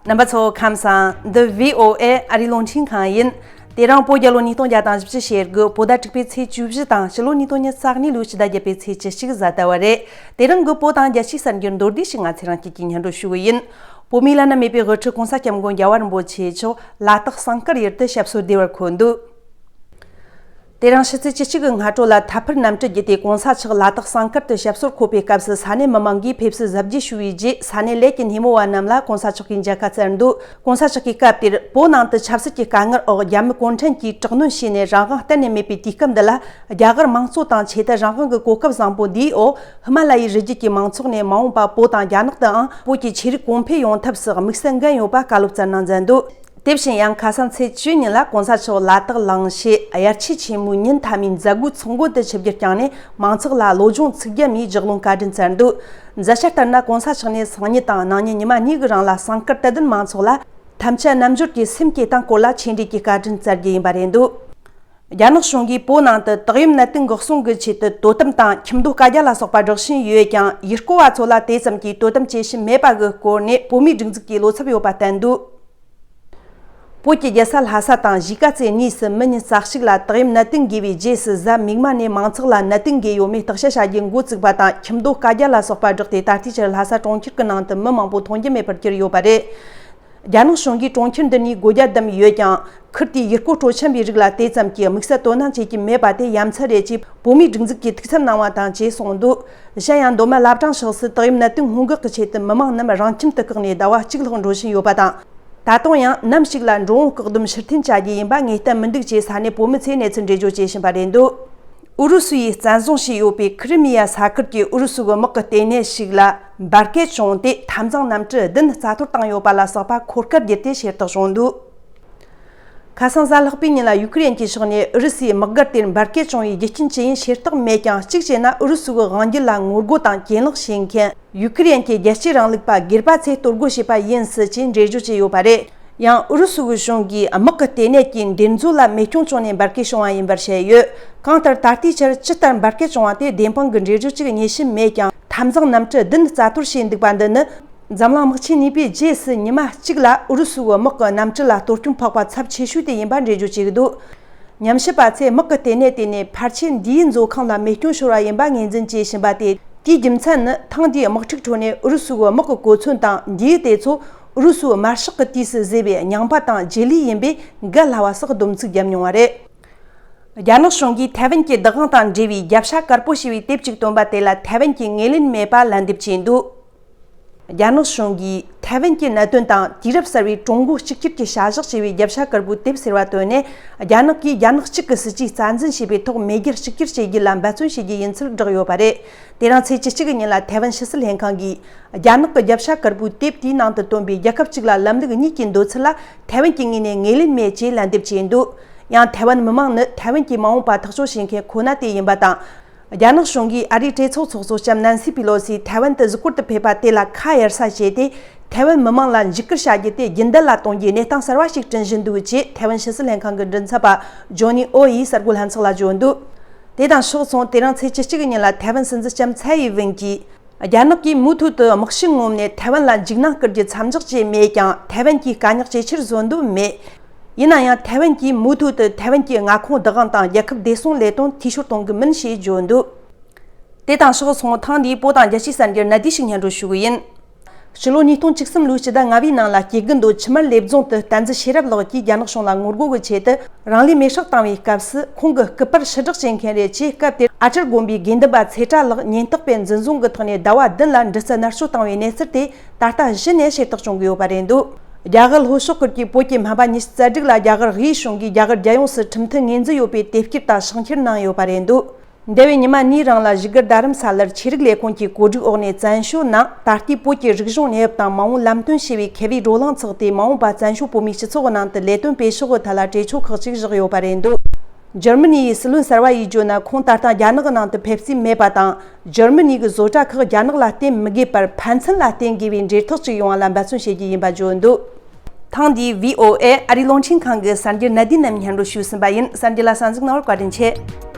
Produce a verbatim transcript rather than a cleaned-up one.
རྣམ་པ་ཚོ་ཁམས་བཟང་། འདི་བྷི་ཨོ་ཨེ་ཨ་རིའི་རླུང་འཕྲིན་ཁང་ཡིན། དེ་རིང་བོད་རྒྱལ་ལོ་ཉིས་སྟོང་བརྒྱ་དང་བཞི་བཅུ་ཞེ་དགུ་བོད་ཟླ་དྲུག་པའི་ཚེས་བཅུ་བཞི་དང་ཕྱི་ལོ་ཉིས་སྟོང་ཉི་ཤུ་རྩ་གཉིས་ལོའི་ཕྱི་ཟླ་བརྒྱད་པའི་ཚེས་བཅུ་གཅིག་གཟའ་ཟླ་བ་རེད། དེ་རིང་གི་བོད་དང་རྒྱལ་སྤྱིའི་གསར་འགྱུར་མདོར་བསྡུས་ཤིག་ང་ཚོས་རང་རྒྱལ་གྱིས་སྙན་སྒྲོན་ཞུ་གི་ཡིན། བོད་མིའི་བླ་ན་མེད་པའི་དབུ་ཁྲིད་༸གོང་ས་༸སྐྱབས་མགོན་རྒྱལ་བ་རིན་པོ་ཆེ་མཆོག་ལ་དྭགས་ཟངས་དཀར་ཡུལ་དུ་ཞབས་སོར་བདེ་བར་འཁོད་འདུག་དེ་རིང་ཕྱི་ཚེས་བཅུ་གཅིག་གི་སྔ་དྲོ་ལ་ཐད་ཕུར་གནམ་གྲུ་བརྒྱུད་དེ་༸གོང་ས་མཆོག་ལ་དྭགས་ཟངས་དཀར་དུ་ཞབས་སོར་འཁོད་པའི་སྐབས་སུ་ས་གནས་མི་མང་གིས་ཕེབས་བསུ་གཟབ་རྒྱས་ཞུ་བའི་རྗེས། ས་གནས་ལས་ཀྱི་སྣེ་མོ་བ་རྣམས་ལ་༸གོང་ས་མཆོག་གིས་མཇལ་ཁ་བསྩལ་འདུག ༸གོང་ས་མཆོག་གིས་སྐབས་དེར་བོད་ནང་དུ་ཆབ་སྲིད་ཀྱི་དཀའ་ངལ་འོག་རྒྱ་མི་གུང་ཁྲན་གྱིས་དྲག་གནོན་བྱས་ནས་རང་དབང་གཏན་ནས་མེད་པའི་དུས་སྐབས་འདི་ལ། རྒྱ་གར་མང་གཙོ་དང་ཆོས་དད་རང་དབང་གི་གོ་སྐབས་བཟང་པོ་འདིའི་འོག་ཧི་མ་ལ་ཡའི་རི་རྒྱུད་ཀྱི་མང་ཚོགས་ནས་མ་འོངས་པ་བོད་དང་རྒྱ་ནག་ཏུའང་བོད་ཀྱི་ཆོས་རིག་གོང་འཕེལ་ཡོང་ཐབས་སུ་དམིགས་བསལ་འགན་ཡོད་པ་བཀའ་སློབ་སྩལ་གནང་མཛད་འདུག་དེ་བཞིན་ཡང་ཁ་སང་ཚེས་བཅུ་ཉིན་ལ་༸གོང་ས་མཆོག་ལ་དྭགས་གླིང་ཞེས་དབྱར་ཆོས་ཆེན་མོའི་ཉིན་མཐའ་མའི་མཛད་སྒོའི་ཚོགས་མགོན་དུ་ཆིབས་བསྒྱུར་བསྐྱངས་ནས་མང་ཚོགས་ལ་བློ་སྦྱོང་ཚིག་བརྒྱད་མའི་ལྗགས་ལུང་བཀའ་དྲིན་སྩལ་འདུག་མཛད་འཆར་ལྟར་ན་༸གོང་ས་མཆོག་ནས་སང་ཉིན་དང་གནངས་ཉིན་ཉི་མ་གཉིས་ཀྱི་རིང་ལ་ཟངས་དཀར་དད་ལྡན་མང་ཚོགས་ལ་ཐམས་ཅད་རྣལ་འབྱོར་གྱི་སེམས་བསྐྱེད་སྟངས་སྐོར་ལ་ཆོས་འབྲེལ་གྱི་བཀའ་དྲིན་སྩལ་རྒྱུ་ཡིན་པ་རེད་འདུག་རྒྱ་ནག་གཞུང་གིས་བོད་ནང་དུ་ཏོག་དབྱིབས་ནད་དུག་འགོག་སྲུང་གི་ཆེད་དུ་དོ་དམ་དང་ཁྱིམ་སྡོད་བཀའ་རྒྱ་ལ་སོགས་པ་སྒྲོག་བཞིན་ཡོད་ཀྱང་། ཡུལ་སྐོར་བ་ཚོ་ལ་དེ་ཙམ་གྱིས་དོ་དམ་བྱེད་བཞིན་མེད་པ་གི་སྐོར་ནས་བོད་མིའི་སྒྲིག་འཛུགས་ཀྱིས་བློ་འཚབ་ཡོད་པ་བསྟན་འདུག་བོད་ཀྱི་རྒྱལ་ས་ལྷ་ས་དང་གཞིས་ཀ་རྩེ་གཉིས་སུ་མི་ཉི་ཤུ་རྩ་གཅིག་ལ་ཏོག་དབྱིབས་ནད་དུག་འགོས་པའི་རྗེས་སུ། གཟའ་མིག་དམར་ནས་མང་ཚོགས་ལ་ནད་དུག་འགོས་ཡོད་མེད་བརྟག་དཔྱད་བྱ་རྒྱུ་འགོ་བཙུགས་པ་དང་། ཁྱིམ་སྡོད་བཀའ་རྒྱ་ལ་སོགས་པ་བསྒྲགས་ཏེ། ད་ལྟའི་ཆར་ལྷ་ས་གྲོང་ཁྱེར་གྱི་ནང་དུ་མི་མང་པོ་མཐོང་རྒྱུ་མེད་པར་གྱུར་ཡོད་པ་རེད། རྒྱ་ནག་གཞུང་གིས་གྲོང་ཁྱེར་འདི་ནས་སྒོ་རྒྱ་བསྡམས་ཡོད་ཀྱང་། ཁུལ་དེའི་ཡུལ་སྐོར་སྤྲོ་འཆམ་པའི་རིགས་ལ་དེ་ཙམ་གྱིས་དམིགས་བསལ་དོ་སྣང་བྱེད་ཀྱི་མེད་པ་དེ་ཡ་མཚན་རེད་ཅེས་བོད་མིའི་སྒྲིག་འཛུགས་ཀྱིས་ཐུགས་འཚབ་གནང་བ་དང་བཅས་གསུངས་འདུག་གཞན་ཡང་། མདོ་སྨད་བླ་བྲང་ཕྱོགས་སུ་ཏོག་དབྱིབས་ནད་དུག་སྔོན་འགོག་གི་ཆེད་དུ་མི་མང་རྣམས་རང་ཁྱིམ་དུ་བཀག་ནས་ཟླ་བ་གཅིག་ལྷག་འགྲོ་བཞིན་ཡོད་པ་དང་། ད་དུང་ཡང་ནམ་ཞིག་ལ་འགྲོ་འོང་བཀག་སྡོམ་ཕྱིར་འཐེན་བྱ་རྒྱུ་ཡིན་པ་ངེས་གཏན་མི་འདུག་ཅེས་ས་གནས་བོད་མི་ཚོས་གནས་ཚུལ་འགྲེལ་བརྗོད་བྱེད་བཞིན་པ་རེད་འདུག་ཨུ་རུ་སུ་ཡིས་བཙན་བཟུང་བྱས་ཡོད་པའི་ཁི་རི་མི་ཡ་ས་ཁུལ་གྱི་ཨུ་རུ་སུ་གི་དམག་གི་ལྟེ་གནས་ཤིག་ལ་འབར་གས་བྱུང་སྟེ། འཐབ་འཛིང་གནམ་གྲུ་བདུན་རྩ་གཏོར་བཏང་ཡོད་པ་ལ་སོགས་པ་འཁོར་སྐར་བརྒྱུད་དེ་ཤེས་རྟོགས་བྱུང་འདུག་ཁ་སང་གཟའ་ལྷག་པའི་ཉིན་ལ་ཡུ་ཀེ་རེན་གྱི་ཕྱོགས་ནས་ཨུ་རུ་སུའི་དམག་སྒར་དེར་འབར་གས་བྱུང་བའི་རྒྱུ་རྐྱེན་ཅི་ཡིན་ཤེས་རྟོགས་མེད་ཀྱང་། གཅིག་བྱས་ན་ཨུ་རུ་སུ་གི་དབང་སྒྱུར་ལ་ངོ་རྒོལ་དང་གྱེན་ལོག་བྱེད་མཁན་ཡུ་ཀེ་རེན་གྱི་རྒྱལ་གཅེས་རིང་ལུགས་པ་སྒེར་པ་ཚོས་གཏོར་རྒོལ་བྱས་པ་ཡིན་སྲིད་ཅེས་འགྲེལ་བརྗོད་བྱས་ཡོད་པ་རེད། ཡང་ཨུ་རུ་སུ་གི་གཞུང་གིས་དམག་གི་ལྟེ་གནས་ཀྱི་འདེབས་འཛུགས་ལ་རྨས་སྐྱོན་བྱུང་ནས་འབར་གས་བྱུང་བ་ཡིན་པར་བཤད་ཡོད། གང་ལྟར་ད་ལྟའི་ཆར་ཇི་ལྟར་འབར་གས་བྱུང་བ་དེ་བདེན་དཔང་གི་འགྲེལ་བརྗོད་ཅིག་རྙེད་བཞིན་མེད་ཀྱང་། འཐབ་འཛིང་གནམ་གྲུ་བདུན་རྩ་གཏོར་བྱས་འདུག་པ་འདི་ནི། འཛམ་གླིང་དམག་ཆེན་གཉིས་པའི་རྗེས་སུ་ཉི་མ་གཅིག་ལ་ཨུ་རུ་སུའི་དམག་གི་གནམ་གྲུ་ལ་གཏོར་སྐྱོན་ཕོག་པ་ཚབས་ཆེ་ཤོས་དེ་ཡིན་པ་འགྲེལ་བརྗོད་བྱེད་ཀྱི་འདུག་ཉམས་ཞིབ་པ་ཚོས་དམག་གི་ལྟེ་གནས་དེ་ནས་ཕལ་ཆེར་འདིའི་མཛོད་ཁང་ལ་རྨས་སྐྱོན་ཤོར་བ་ཡིན་པ་ངོས་འཛིན་བྱེད་བཞིན་པ་སྟེ། དེའི་རྒྱུ་མཚན་ནི་ཐེངས་འདིའི་དམག་འཁྲུག་ཁྲོད་ནས་ཨུ་རུ་སུའི་དམག་གི་གོ་མཚོན་དང་འདིའི་དེ་ཚོ་ཨུ་རུ་སུའི་དམར་ཤོག་གི་དུས་སུ་བཟོས་པའི་རྙིང་པ་དང་རྗེས་ལུས་ཡིན་པས་འགལ་སླ་བ་སོགས་སྡོམ་ཚིག་བརྒྱབ་མྱོང་བ་རེད། རྒྱ་ནག་གཞུང་གིས་ཐའེ་ཝན་གྱི་བདག་དབང་དང་འབྲེལ་བའི་རྒྱབ་ཤ་དཀར་པོ་ཞེས་པའི་དེབ་ཅིག་བཏོན་པ་དེ་ལ་ཐའེ་ཝན་གྱིས་ངོས་ལེན་མེད་པ་ལན་འདེབས་བྱས་འདུག་རྒྱ་ནག་གཞུང་གིས་ཐའེ་ཝན་གྱི་གནད་དོན་དང་དུས་རབས་གསར་བའི་ཀྲུང་གོ་གཅིག་གྱུར་གྱི་བྱ་གཞག་ཅེས་པའི་རྒྱབ་ཤ་དཀར་པོའི་དེབ་ཟེར་བ་བཏོན་ནས། རྒྱ་ནག་གིས་རྒྱ་ནག་གཅིག་གི་སྲིད་ཇུས་རྩ་འཛིན་བྱས་པའི་ཐོག་མེས་རྒྱལ་གཅིག་གྱུར་བྱེད་རྒྱུ་ལ་འབད་བརྩོན་བྱེད་རྒྱུ་ཡིན་ཚུལ་བསྒྲགས་ཡོད་པ་རེད། དེ་རིང་ཚེས་བཅུ་གཅིག་གི་ཉིན་ལ་ཐའེ་ཝན་ཕྱི་སྲིད་ལྷན་ཁང་གིས། རྒྱ་ནག་གི་རྒྱབ་ཤ་དཀར་པོའི་དེབ་དེའི་ནང་དུ་བཏོན་པའི་རྒྱལ་ཁབ་གཅིག་ལ་ལམ་ལུགས་གཉིས་ཀྱི་འདོད་ཚུལ་ལ་ཐའེ་ཝན་གྱི་ངོས་ནས་ངོས་ལེན་མེད་ཅེས་ལན་འདེབས་བྱས་འདུག་ཡང་ཐའེ་ཝན་མི་མང་ནི་ཐའེ་ཝན་གྱི་མ་འོངས་པ་ཐག་གཅོད་བྱེད་མཁན་ཁོ་ན་དེ་ཡིན་པ་དང་། རྒྱ་ནག་གཞུང་གིས་ཨ་རིའི་གྲོས་ཚོགས་ཚོགས་གཙོ་ལྕམ་ནན་སི་པི་ལོ་སི་ཐའེ་ཝན་དུ་གཟིགས་སྐོར་དུ་ཕེབས་པ་དེ་ལ་ཁ་གཡར་ས་བྱས་ཏེ། ཐའེ་ཝན་མི་མང་ལ་འཇིགས་སྐུལ་བྱ་རྒྱུ་དེ་རྒྱུན་ལྡན་ལ་གཏོང་རྒྱུའི་གནས་སྟངས་གསར་བ་ཞིག་བསྐྲུན་བཞིན་འདུག་ཅེས་ཐའེ་ཝན་ཕྱི་སྲིད་ལྷན་ཁང་གི་མགྲིན་ཚབ་པ་ཇོ་ནི་ཨོ་ཡིས་གསར་འགོད་ལྷན་ཚོགས་ལ་བརྗོད་འདུག་དེ་དང་ཕྱོགས་མཚུངས། དེ་རིང་ཚེས་བཅུ་གཅིག་གི་ཉིན་ལ་ཐའེ་ཝན་སྲིད་འཛིན་ལྕམ་ཚའེ་ཡི་ཝེན་གྱིས། རྒྱ་ནག་གིས་མུ་མཐུད་དུ་དམག་ཤུགས་ངོམ་ནས་ཐའེ་ཝན་ལ་འཇིགས་སྣང་སྐུལ་རྒྱུ་མཚམས་འཇོག་བྱས་མེད་ཀྱང་། ཐའེ་ཝན་གྱིས་དཀའ་རྙོག་ཇེ་ཆེར་བཟོ་འདོད་མེད། ཡིན་ན་ཡང་ཐའེ་ཝན་གྱིས་མུ་མཐུད་དུ་ཐའེ་ཝན་གྱི་མངའ་ཁོངས་བདག་དབང་དང་རྒྱལ་ཁབ་བདེ་སྲུང་ལས་དོན་འཐུས་ཤོར་གཏོང་གི་མིན་ཞེས་བརྗོད་འདུག་དེ་དང་ཕྱོགས་མཚུངས། ཐེངས་འདིའི་བོད་དང་རྒྱལ་སྤྱིའི་གསར་འགྱུར་གནད་བསྡུས་ཤིག་སྙན་སྒྲོན་ཞུ་གི་ཡིན། ཕྱི་ལོ་ཉིས་སྟོང་བཅུ་གསུམ་ལོའི་ཕྱི་ཟླ་ལྔ་པའི་ནང་ལ་སྐྱེ་རྒུ་མདོ་ཆུ་དམར་ལེབ་རྫོང་དུ་བསྟན་འཛིན་ཤེས་རབ་ལགས་ཀྱིས་རྒྱ་ནག་གཞུང་ལ་ངོ་རྒོལ་གྱི་ཆེད་དུ་རང་ལུས་མེར་སྲེག་བཏང་བའི་སྐབས་སུ། ཁོང་གི་སྐུ་པར་ཕྱིར་བསྒྲགས་བྱེད་མཁན་རེད་ཅེས། སྐབས་དེར་ཨ་ཊར་དགོན་པའི་དགེ་འདུན་པ་ཚེ་བཀྲ་ལགས་ཉེན་རྟོག་པས་འཛིན་བཟུང་གི་ཐོག་ནས་ཟླ་བ་བདུན་ལ་འདྲི་རྩད་མནར་གཅོད་བཏང་བའི་གནས་ཚུལ་དེ་ད་ལྟ་གཞི་ནས་ཤེས་རྟོགས་བྱུང་གི་ཡོད་པ་རེད་འདུག་རྒྱ་གར་ལྷོ་ཕྱོགས་ཁུལ་གྱི་བོད་ཀྱི་སྨན་པ་ཉི་ཤུ་རྩ་དྲུག་ལ་རྒྱ་གར་དབུས་གཞུང་གིས་རྒྱ་གར་རྒྱལ་ཡོངས་སུ་ཁྲིམས་མཐུན་ངོས་འཛིན་ཡོད་པའི་དེབ་སྐྱེལ་དང་ཕྱག་འཁྱེར་གནང་ཡོད་པ་རེད་འདུག་འདས་པའི་ཉི་མ་གཉིས་རིང་ལ་བཞུགས་སྒར་རྡ་རམ་ས་ལར་ཆོས་རིག་ལས་ཁུངས་ཀྱི་གོ་སྒྲིག་འོག་ནས་བཙན་བྱོལ་ནང་ད་ལྟའི་བོད་ཀྱི་རིག་གཞུང་གནས་བབ་དང་མ་འོངས་ལམ་སྟོན་ཞེས་པའི་མཁས་པའི་བགྲོ་གླེང་ཚོགས་ཏེ། མ་འོངས་པ་བཙན་བྱོལ་བོད་མིའི་སྤྱི་ཚོགས་ནང་དུ་ལས་དོན་སྤེལ་ཕྱོགས་ཀྱི་ཐད་ལ་གྲོས་ཆོད་ཁག་ཅིག་བཞག་ཡོད་པ་རེད་འདུག་འཇར་མ་ནི་ཡི་སྲིད་བློན་གསར་བ་ཡིས་བརྗོད་ན། ཁོང་ད་ལྟ་རྒྱ་ནག་གི་ནང་དུ་ཕེབས་རྩིས་མེད་པ་དང་། འཇར་མ་ནི་གི་བཟོ་གྲྭ་ཁག་རྒྱ་ནག་ལ་བརྟེན་མི་དགོས་པར་ཕན་ཚུན་ལ་བརྟེན་དགོས་པའི་འབྲེལ་ཐག་ཅིག་ཡོང་བ་ལ་འབད་བརྩོན་བྱེད་རྒྱུ་ཡིན་པ་བརྗོད་འདུག་ཐེངས་འདིའི་བྷི་ཨོ་ཨེ་ཨ་རིའི་རླུང་འཕྲིན་ཁང་གི་གསར་འགྱུར་གནད་བསྡུས་རྣམས་སྙན་སྒྲོན་ཞུས་ཟིན་པ་ཡིན། གསར་འགྱུར་ལ་གསན་གཟིགས་གནང་བར་བཀའ་དྲིན་ཆེ།